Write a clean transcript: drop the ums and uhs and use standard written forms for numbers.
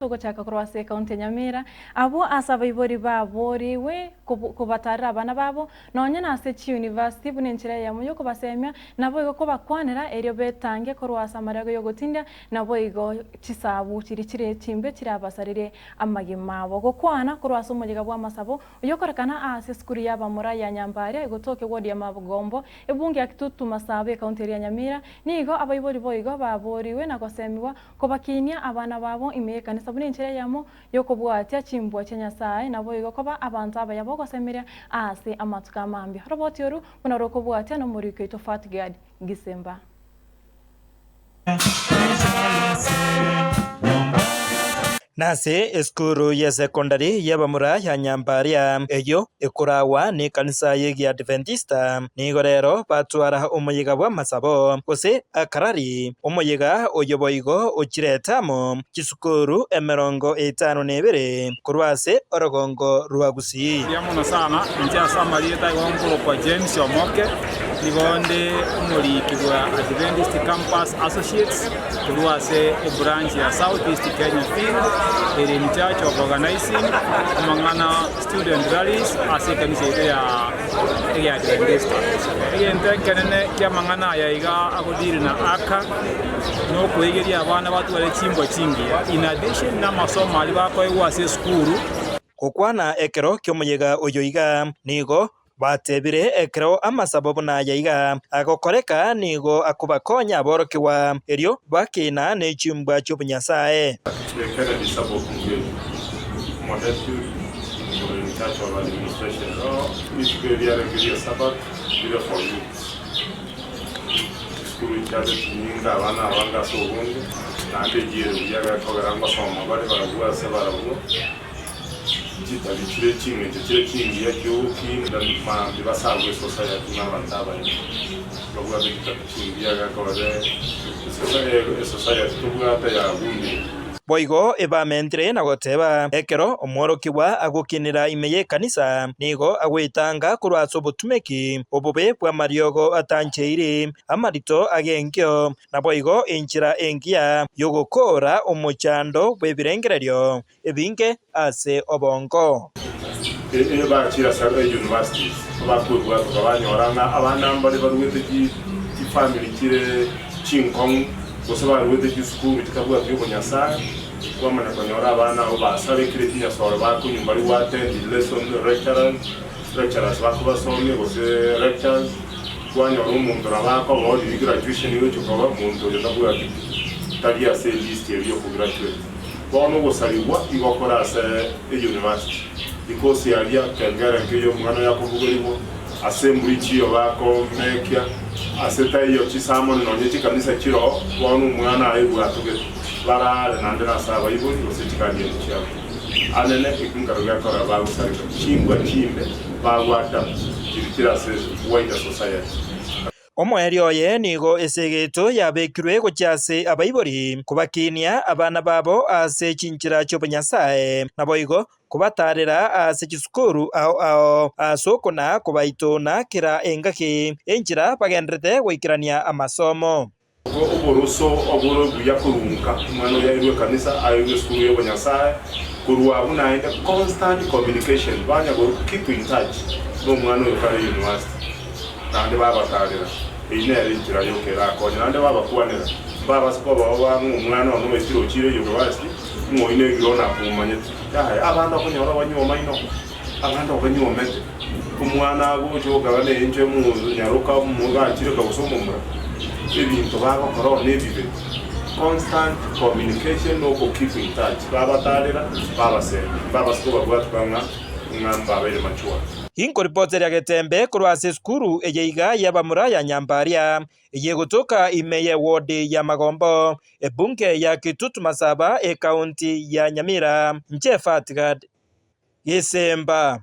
Togochaka korwa ase ekaunti ya Nyamira, abwo ase abaibori baborigwe kobatarera abana babo nonya nase chiyunivasiti buna enchera eyemo y'okobasemia, naboigo kobakwanera erio betange korwa ase amarego y'ogotindia, naboigo chisabu chiria chire chimbe chirabasarerie amagima abo. Gokwana korwa ase omoyega bw'amasabo oyokorekana ase esukuru y'abamura ya Nyambaria egotoka ewodi ya Magombo, ebunge ya Kitutu Masaba ekaunti eria ya Nyamira, nigo abaibori boigo baborigwe na gosemigwa Kobakinia abana babo ime y'ekanisa buna enchera eyemo y'okobwatia chimbwa chia Nyasae, naboigo koba abanto abaya bogosemeria aase amatuko a mambia. Roboti oru buna rokobwatia nomoriki oito Fatgad Gisemba. Nase esukuru y'esekondari y'abamura ya Nyambaria, eyio ekoragwa nekanisa y'Egiadventista, nigo rero batwara omoyega bw'amasabo, gose akarari. Omoyega oyo boigo ochirete amo chisukuru 52 korwa ase orogongo rwa Gusii. Mbuya mono sana, inche ase amarieta igo nkorokwa James Omoke, nigo nde omoriki bwa Adventist Campus Associates korwa ase ebranch ya South East Kenya Field, ere in charge of organizing amang'ana student rallies ase ekanisa yaito ya Egeadventista. Egento ekenene ki'amang'ana aya iga agodeal na aka nokoegeria abana batware chimbwa chingiya in addition namasomo aria bakoegwa ase esukuru. Gokwana ekero ki'omoyega oyo iga, nigo batebire ekero amasabo buna aya iga agokoreka nigo akobakonya aborokigwa, erio bakina ne chimbwa chi'obonyasae. Kennedy Sabo Kungeri, Omodeputy ore in charge of administration. Rituko eri riarenge ri'Esabato rire for youths. Chisukuru chiacha chinyinge abana abange ase obonge, naende ejiere buya gekogera ngosoma bare barabwo ase barabwo, chitabi chire ching'encho chire chingiya chi'ogokinda mambia basabwe esociety ng'a abanto abaya babwate chitabi chingiya gekogera esociety tobwate yagundire. Boigo ebamentire na goteba, Ekero omworokigwa agokinera ime y'ekanisa, nigo agwetanga korwa ase obotumeki obobe bw'amariogo atancheiri, amarito ag'enkio, naboigo enchera engiya y'ogokoora omochando bw'ebirengererio ebinge ase obongo. Ebachire ase universities abakwebwatoka banyora ng'a abana mbare baruete chifamiri chire chinkong'u gose baruete chisukuru chitabwati obonyasae, kwamanya konyora abana abwo basarekire chinyasore bakonywa mbari go attend lesson lecturers, lecturers bakobasomia gose lectures, kwanyora omonto nabo akoba oriri graduation gochia koba omonto oyo tabwati pi, tari ase elist eria yo kograduate. Bono ogosarigwa igo kore ase euniversity because aria kengere nkeiyo omwana oyo akobugerigwa ase embridge iyo bakomekia ase taiyo chisamoni nonye chikanisa chiroo bono omwana aye atogete barare naende nase abaibori gose chiguardian chiabo anene eki nkaro gekora bagosareka chimbwa chimbe bagoadapt chiri chire ase wider society. Omoerio oye nigo esegeto yabekirwe gochia ase abaibori, kobakinia abana babo ase chinchera chi'obonyasae, naboigo kobataarera ase chisukuru ao ao, ase okona kobaitona kera engaki enchera bagendererete goikerania amasomo. Oboroso obore buya korunka omwana oyo airwe ekanisa, airwe esukuru y'obonyasae, korwa abwo naende constant communication, banya go keep in touch nomwana oyo kare university. Naende babatarera, Eyio nere enchera yoka erakonye. Naende babakwanera, Mbabase kobao bang'we omwana one oetire ochiire university, ng'a oyio negire one akomomanyete. Yaya, abande okonyora obanyuoma inwe, abande obanyuomete. Omwana agocha okaba nenchwa emonyaroka omoganchire gose omomura, ebinto bagokora oo nebibe. Constant communication na oko keep in touch. Babatarera, babasemia, mbabase kobabwatuka ng'a ng'a mbabeire mature. Inkoripotera getembe korwa ase esukuru eye iga y'abamura ya Nyambaria, eye egotoka ime y'ewodi ya Magombo, ebunge ya Kitutu Masaba, ekaunti ya Nyamira. Inche Fatgad Gisemba.